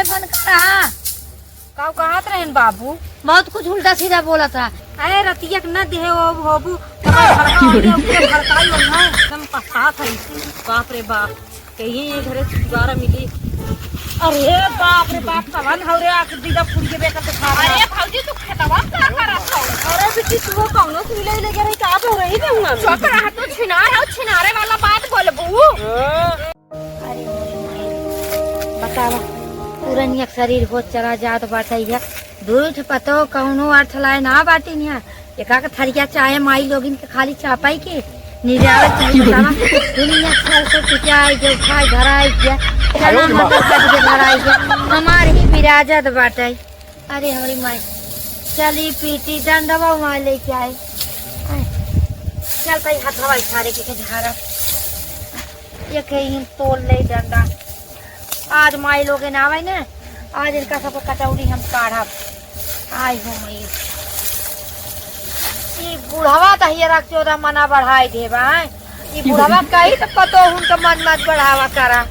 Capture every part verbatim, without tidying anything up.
फोन करा। का कहत रहेन बाबू? बहुत कुछ उल्टा सीधा बोलत रहा। अरे रतिया के न देहे हो, होबू, तब भड़का हो गया, ऊपर भड़काई हो ना, एकदम पछतात है। बाप रे बाप, कहीं ये घरे छुटकारा मिली। अरे बाप रे बाप, कवन हौ रे, आके दीदा फुड़िए बेकर दिखा रहा। अरे भौजी, तू खेतवा में का करत हौ? अरे बिट्टी, तू कौनो सुई ले लेके रही, का बोल रही थे हुआ? चुप रह, तू छिनार हो, छिनारे वाला बात बोलबू। हाँ। अरे मोरे माई, बतावा, पुरनिया शरीर होत चला जात बाटै है। दुई ठे पतोह कौनो अर्थ लाए ना बाटिन है। एका के थरिया चाहे माई लोगिन के खाली चापाई के निरावत चाही बतावा। दुनिया सरसों पिटाई, देवखाई धराई गया, चना मटर कट के धराई गया, हमार ही बिराजत बाटै। अरे हमरी माई, चली पीटी डंडवा वहाँ लेके आई। चल तई हथवा इशारे के, के झारा। ये कहीं तोड़ ले डंडा। आज माई लोग ना आवे ना, आज इनका सबके कटौरी हम काढ़ब। आई हो मई। ई बुढ़वा त हियरा के चोदा मना बढ़ाई देबा, हैं? ई बुढ़वा कही त पतोहुन के मन मत बढ़ावा करा।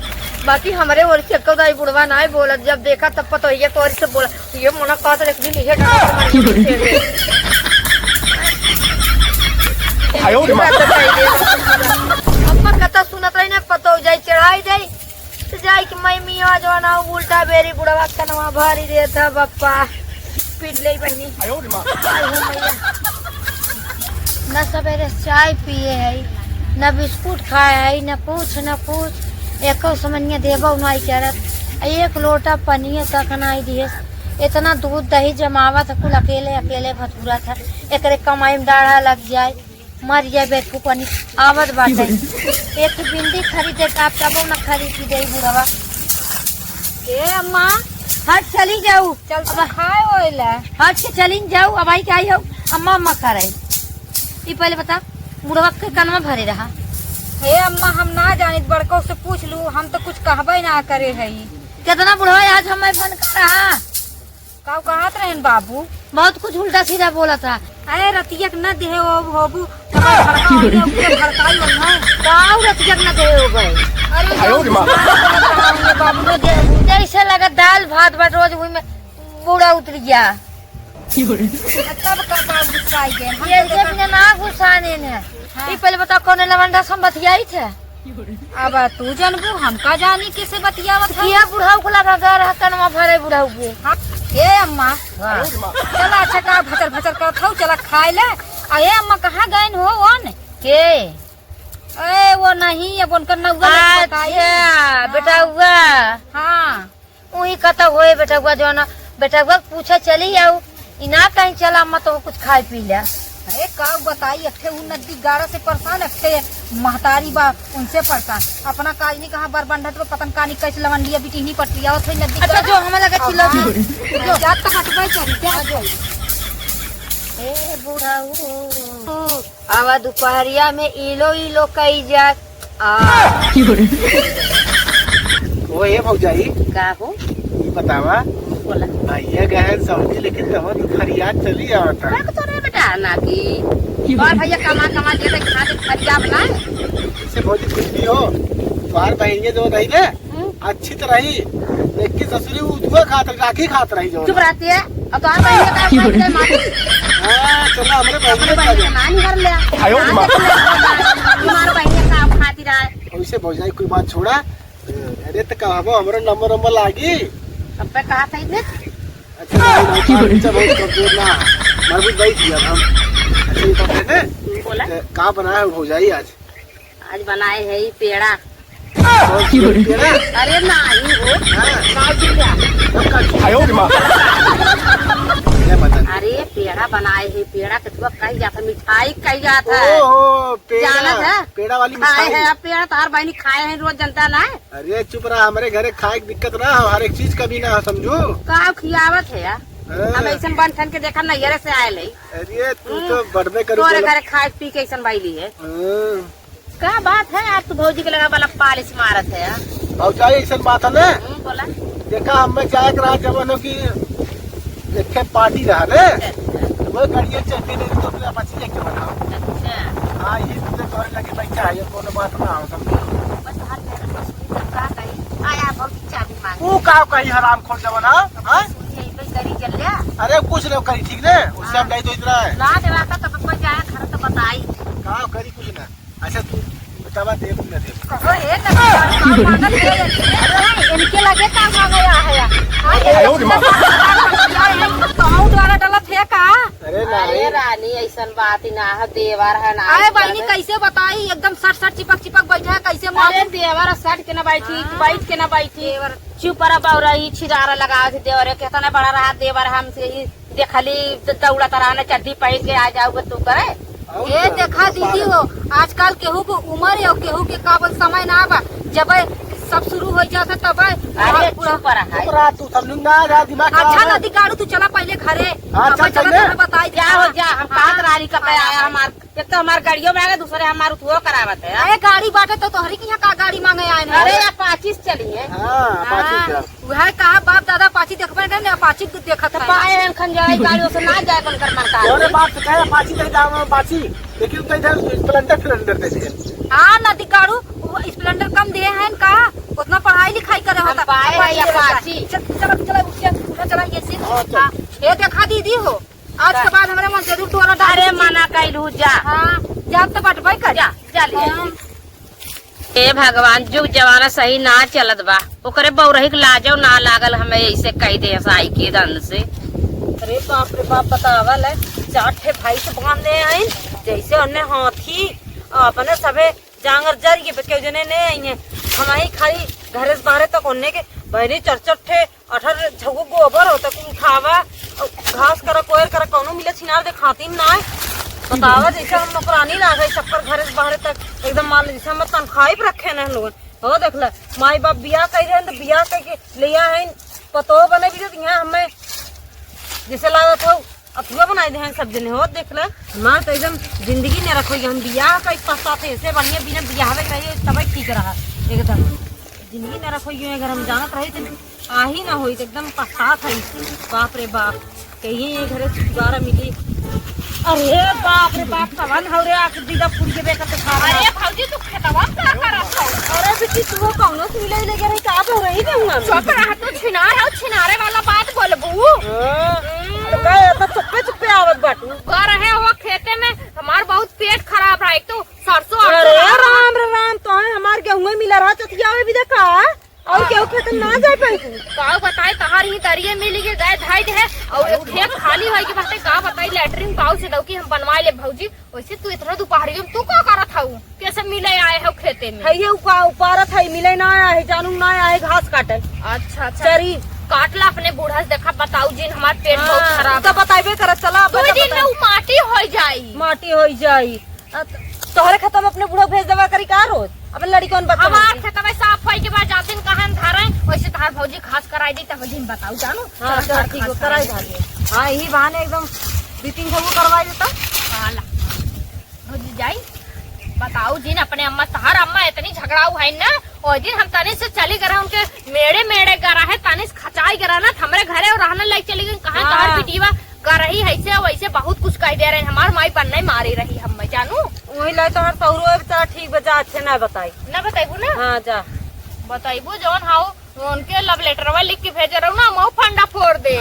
बाकी हमरे ओर से कदा ई बुढ़वा नाय बोलत, जब देखा तब पतोहिया तोरी से बोला। ये मना कहत एक दिन इहे डंडा से मार के पीछे आयो रे माँ। अम्मा कथा सुनत रही ना, पतोह जाई चढ़ाई जाई। त जाई कि मैं मियाँ जवान आऊ उल्टा बेरी बुढ़वा कनवा भारी देत ह बप्पा। पीट ले बहनी। आयो रे माँ। आय हो मैया। न सबेरे चाय पिए है, न बिस्कुट खाए है, न कुछ, न कुछ। एको समनिया देबो नाई करत। आ एक लोटा पनिया तक नाई दिए। इतना दूध दही जमावत कुल अकेले, अकेले भतूरत है। एकरे कमाई में डाढ़ा लग जाए। मर जाए बेवकूफ कनी आवत बाटे। एक बिंदी खरीदे का तबो न खरीद दे बुढ़वा। ए अम्मा, हट चली जाऊ। चल अब खाए ओइला। हट के चली जाऊ, अब आई के आई हो, अम्मा अम्मा करे। ई पहले बता, बुढ़वा के कनवा भरे रहा। हे अम्मा, हम ना जानित, बड़को से पूछ लू, हम तो कुछ कहबे ना करे हई। कितना बुढ़वा आज हमें फोन कर रहा। का कहत रहेन बाबू? बहुत कुछ उल्टा सीधा बोलत रहा। अरे रतिया के न देहे हो, होबू, तब भड़का हो गया, ऊपर भड़काई हो ना। का रतिया के न देहे हो भाई? अरे आयो रे माँ। बाबू न देहे हो। जैसे लगा दाल भात बा रोज वही में बूढ़ा उतर गया। तब का बाबू गुस्सा आई गए? हम ये तो जब देखा ने ना गुस्सा ने ने। हाँ। ई पहले बता कौन लवंडा से हम बतियाई थे? अब तू जानबू, हम का जानी किसे बतियावत है। किया बुढ़ऊ को लगा गा रहा कनवा भरे बुढ़ऊ के। हाँ, ए अम्मा, वाह। चला अच्छा का भचर भचर करत हऊ, चला खाए ले। आ ए अम्मा, कहाँ गइन हो ओन? के? ए, वो नहीं, अब उनकर नौआ नहीं पकाई। अच्छा, हाँ। बेटउआ। हाँ। उही कतौ होए बेटउआ, जौन बेटउआ के पूछे चली आऊ, ई ना कहीं चला अम्मा तो कुछ खाए पी ले। अरे का बताई, एक ठे उ नदी गाड़ा से परेशान, एक ठे महतारी बा उनसे परेशान। अपना काजनी कहाँ बर बंढत बा, पतन कानी कैसे लवंडिया बिटिहनी पटियावत है नदी अच्छा, गाड़ा। जो हमें लगा अब चिल्ला हाँ, जो। जात तो हटबे करी, जा जो। ए बुढ़ऊ। आवा दुपहरिया में इलो इलो कई जात। आ। की बोले? ओ ए भौजाई। का हो? ई बतावा। बोला। भैया गहन सऊदी लेकिन तब तू फरियाद चली आवता। रख तो रे बेटा ना की। की बोले? और भैया कमा कमा के दे खा दे फरियाद ना। इसे भौजी कुछ भी हो। तुम्हार बहिनिया जो रही ना, हम्म। अच्छी तो रही, लेकिन ससुरी उ जुआ खात रही, राखी खात रही जो। चुप रहती है। अब तो आप बहिनिया का की बोले? मार। हाँ, चलो, हमरे अपने बहिनिया बहिनिया का नानी घर ले। आयो रे माँ। तुम्हारे बहिनिया का आप खाती रहा है। वैसे भौजाई कोई बात छोड़ा। अरे तो कहबो, हमरो नंबर नंबर लागी। अब पे कहा था इधर? अच्छा, भाई, भाई, की बोले? अच्छा, बहुत कमजोर ना। मरबूत भाई जी, अब हम। अच्छा, ये तो है ना? बोला। तो का बनाया है भौजाई आज? आज बनाए है ई पेड़ा। और की बोले? पेड़ा? अरे नाही हो। हाँ। काजू का। पक्का चीज। आयो रे माँ। क्या बता? अरे पेड़ा बनाए है, पेड़ा के तो कही जाता, मिठाई कही जाता है। ओहो, पेड़ा। जानत है? पेड़ा वाली खाए मिठाई। है, अब पेड़ा तो हर बहनी खाए है रोज, जनता ना है। अरे चुप रहा, हमरे घरे खाए के दिक्कत ना हो, हर एक चीज कमी ना हो, समझू। का खियावत है यार? हाँ। हम ऐसन बन ठन के देखा नैहरे से आए ले। अरे तू हम्म। तो बढ़बे करू तोरे बोला। घरे खाए पी के ऐसन भइली है। हाँ। का बात है, आप तो भौजी के लगा वाला पालिश मारत है यार। भौजाई, ऐसन बात है ना? हम्म, बोला। देखा, हमें जाए के रहा जवन हो कि एक ठे पार्टी रहा ने। अच्छा, अच्छा। वो गाड़िया चलती नहीं तो अपने पाछी लेके बताओ। अच्छा। हाँ, ये तो तोरे लगे बैठा है, ये कोनो बात ना हो, समझो। बस हाथ में रखो, सुनी तो का कही? आया भौजी चाबी मांग। तू का कही हराम खोर जवन, हाँ? हाँ? सुनिए, इबे करी चल जा। अरे कुछ ना करी, ठीक ने? उससे हम हाँ। नहीं तो इतना है। ला देवा का तब कोई जाए घर तो बताई। का करी कुछ ना। अच्छा तू बतावा, देव ना देव। कहो, हे तब पागल है। अरे, इनके लगे का मांगे आ है? हाँ, ये आयो रे माँ। तो हम द्वारा डलत है का? अरे अरे रानी। रानी, ऐसन बात ही ना है, देवर है ना, अरे ऐसन बहिनी, बात है। कैसे बताई, एकदम सट सट चिपक चिपक बैठा है, कैसे मालूम? अरे देवर सट के ना बैठी, हाँ। बैठ के ना बैठी। देवर। चुप रह बौरा, ई छिनारा लगावत है देवर, केतना बड़ा रहा देवर, हमसे ही देखली तो दौड़त रहा ना, चड्डी पहिर के आ जाओगे तू करे। और ये का? देखा दीदी हो, आजकल केहू के उम्र है और केहू के का बोल समय ना बा, जब सब शुरू हो जात है तब अरे पूरा चुप रहा। चुप रहा तू, सब लोग ना जा, दिमाग खराब अच्छा है। नदी गाड़ू, तू चला पहले घरे। हाँ, अब चल, चला चल। तोहरा बताई जा हो जा, हम हाँ। पात रानी कब हाँ। आया हमार, एक तो हमार गाड़ियों में आ गए, दूसरे हमार उठुओ करावत है। अरे गाड़ी बाटे तो तोहरी की यहाँ का गाड़ी मांगे आए हैं? अरे अपाची से चली है। हाँ, अपाची हाँ। से। वह कहा बाप दादा अपाची देखबे नहीं, अपाची देखत तो है। पाए हैं खंजराई गाड़ियों से ना जाए बनकर मरता है। तोरे बाप से कहे अपाची नहीं जाओ अपाची, लेकिन तो इधर स्प्लेंडर फ्लेंडर दे दिए। हाँ नदी गाड़ू, वो स्प्लेंडर कम दे हैं का? उतना पढ़ाई लिखाई करे हम होता। पाए हैं अपाची। अपाची। चल चल चल उठ के उठा चला ये से। हाँ, चल। हाँ, ये देखा दीदी हो। आज के बाद हमरे मन जरूर तोरा डाल अरे दीजिए। मना कैलू जा। हाँ, जा तो बटबे कर। जा, जा ले। हाँ। ए भगवान, जुग जमाना सही ना चलत बा। ओकरे बौरही के लाजो ना लागल, हमें ऐसे कह दे साई के दन से। अरे बाप रे बाप, बतावल है, चार ठे भाई से बांधे आइन, जैसे उन्हें हाथी अपने सबे जांगर जर के बच के जने ने आई हैं। हम आई खाली घरे से बाहरे तक ओन्ने के बहनी चर चर ठे अठर झगो गोबर होता कुल उठावा, अउ घास करा, कोयर करा, कौनो मिले छिनार दे खातिर ना है। बतावा, जैसे हम नौकरानी लागे, सबकर घरे से बाहरे तक एकदम मान लो, जैसे हम तनख्वाही पे रखे हैं हम लोगन। हो देख ले, माई बाप बियाह कह रहे हैं तो बियाह कह के ले आए हैं, पतोह बने भी तो यहाँ हमें जैसे लागत हो अथुआ बनाई दे हैं सब जने। हो देख ले, हमार तो एकदम जिंदगी नरक होई। हम बियाह का पछतात है, ऐसे बढ़िया बिना बियाहवे के रही तब ठीक रहा एकदम। जिंदगी नरक होई गई अगर हम जानत रही तो आही ना होई तो एकदम पछतात है। बाप रे बाप, कहिए ये घरे छुटकारा मिली। अरे बाप रे बाप, कवन हौ रे आके दीदा फूल के बेकर तो खा रहा। अरे भौजी, तू खेतवा में का करत हौ? अरे बिट्टी, तू वो कौनो से मिले लेके रही का? तो रही गंगा में। चुप रह तू, छिनार हौ, छिनारे वाला बात बोलबू। हाँ। तो का इतना चुप्पे चुप्पे आवत बाटू? गए रहे हो खेते में, हमार बहुत पेट खराब रहा। एक तो सरसों अरे अरसों राम रे राम, तो है हमार गेहूं मिला रहा चथिया भी देखा। और केहू खेत में ना जाए पाई तू? का बताई, तहार ही दरिये मिली के गए धाई दे है, और एक खेत खाली होई के बाटे, का बताई, लेटरिन पाउच से दौकी हम बनवाए ले भौजी। वैसे तू इतना दोपहरियो में तू का करत हऊ? कैसे मिले आए हो खेते में? है ये उका-, उपारत है, मिले ना आया है, जानू ना आया है घास काटे। अच्छा, अच्छा। चरी। काट ला अपने बूढ़ा से, देखा, बताऊ जिन, हमार पेट बहुत हाँ, खराब तो है। बताइबे करत, चला, दो बता, दिन बता। में उ माटी हो जाई। माटी हो जाई। आ, त-, तोहरे खेतवा में अपने बूढ़ा भेज देवा करी का रोज? अपन लड़िकन बच्चा हमार के। खेतवा साफ होई के बाद जातिन कहन धरे, वैसे तहार भौजी घास कराई दी, तब दिन बताऊ जानू। हाँ, चल, चल, चल, ठीक हो, घास कराई कराई दी। दी। हाँ, यही बहाने एकदम दो तीन ठो वो करवाई देता। हाँ, ला। भौजी जाई, बताऊ जिन अपने अम्मा, तहार अम्मा इतनी झगड़ाऊ है ना, ओ दिन हम तनी से चली गए उनके मेड़े मेड़े गए रहे, तनी से खचाई गए रहे ना, हमरे घरे और रहने लायक चली गई, कहाँ हाँ। तहार बिटिया गरही है से वैसे बहुत कुछ कह दे रहे हैं। हमार माई बनने मारी रही हम, मैं जानू। वही लाई तो हर सौरो है बेचारा, ठीक बा, जा, अच्छे ना बताई। ना बताइबू ना? हाँ, जा। बताइबू जौन हाउ, उनके लव लेटरवा लिख के भेजे रहू ना, मऊ फंडा फोड़ दे।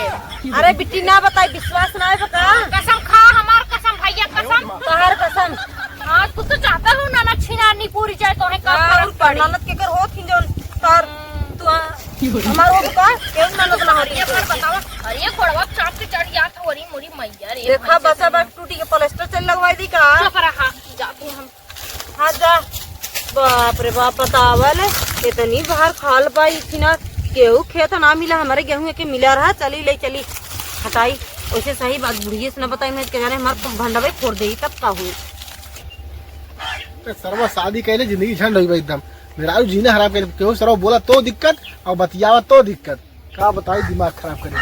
अरे बिट्टी ना बताई, विश्वास ना है बता। कसम खा, हमार कसम, भैया कसम। तोहार कसम। हाँ, तू तो चाहता हो ना, ना छिनारनी पूरी जाए तो है का हाँ, फर्क और पड़ी? ननद के कर होत ही जौन तार हम्म। तू आ, हमार वो का केहू ननद ना होती ये तो। बार बतावा, अरे ये गोड़वा चाप के चढ़ गया था, अरे मोरी मैया रे, देखा भैंस बसा के बात टूटी के प्लास्टर चल लगवाई दी का? चुप रहा, जाते हम। हाँ जा। बाप रे बाप, बतावल इतनी बाहर खाल पाई थी ना, केहू खेत ना मिला, हमारे गेहूं के मिला रहा, चली ले चली हटाई। वैसे सही बात बुढ़िए से ना बताई, मैं के जाने हमार भंडवे फोड़ दे तब का हुई। तो सरवा शादी कैले जिंदगी झंड होई बा एकदम। मेहरारू जीना हराम कैले, केहू सरवा बोला तो दिक्कत और बतियावा तो दिक्कत। का बताई, दिमाग खराब करे।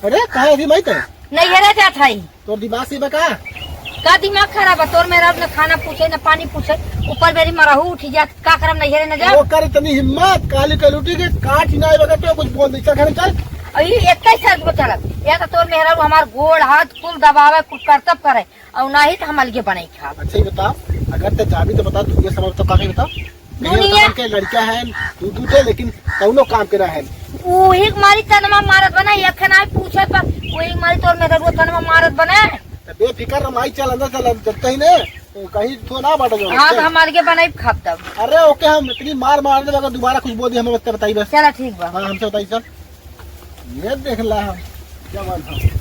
अरे, कहाँ है माई ते? नैहरे जात हई। तोर दिमाग सही बा का? का दिमाग खराब बा? तोर मेहरारू न खाना पूछे, न पानी पूछे, ऊपर बेरी मरहू उठी जात, का करम नैहरे न जाब? ओकर इतनी हिम्मत, काली कलूटी के काट ही ना आए बगैर तो कुछ बोल दे, चल घर चल। अरे, इक्कीस साल को चलत, या तो तोर मेहरारू हमार गोड़ हाथ कुल दबावे, कुल करतब करे, और ना ही तो हम अलगे बनाई खाब। अच्छा, ये बता, अगर ते जाबी तो बता, तू ये समझ तो का कही बता? दुनिया। के लड़का है, तू दूठे, लेकिन कौनो काम के ना है। वही मारी तनमा मारत बना, एक ना पूछे पर वही मारी तोर मेहररुआ तनमा मारत बना। तो बेफिकर रह, माई चल अंदर चल, जब कहीं ने कहीं तो ना बाटा जो। हाँ, तो हमारे के बनाई खाब तब। अरे ओके, हम इतनी मार मार दे, अगर दोबारा कुछ बोल दी हमें बस बताई बस। चला ठीक बा। हाँ, हमसे बताई सब। ये देख ला हम, क्या बात है।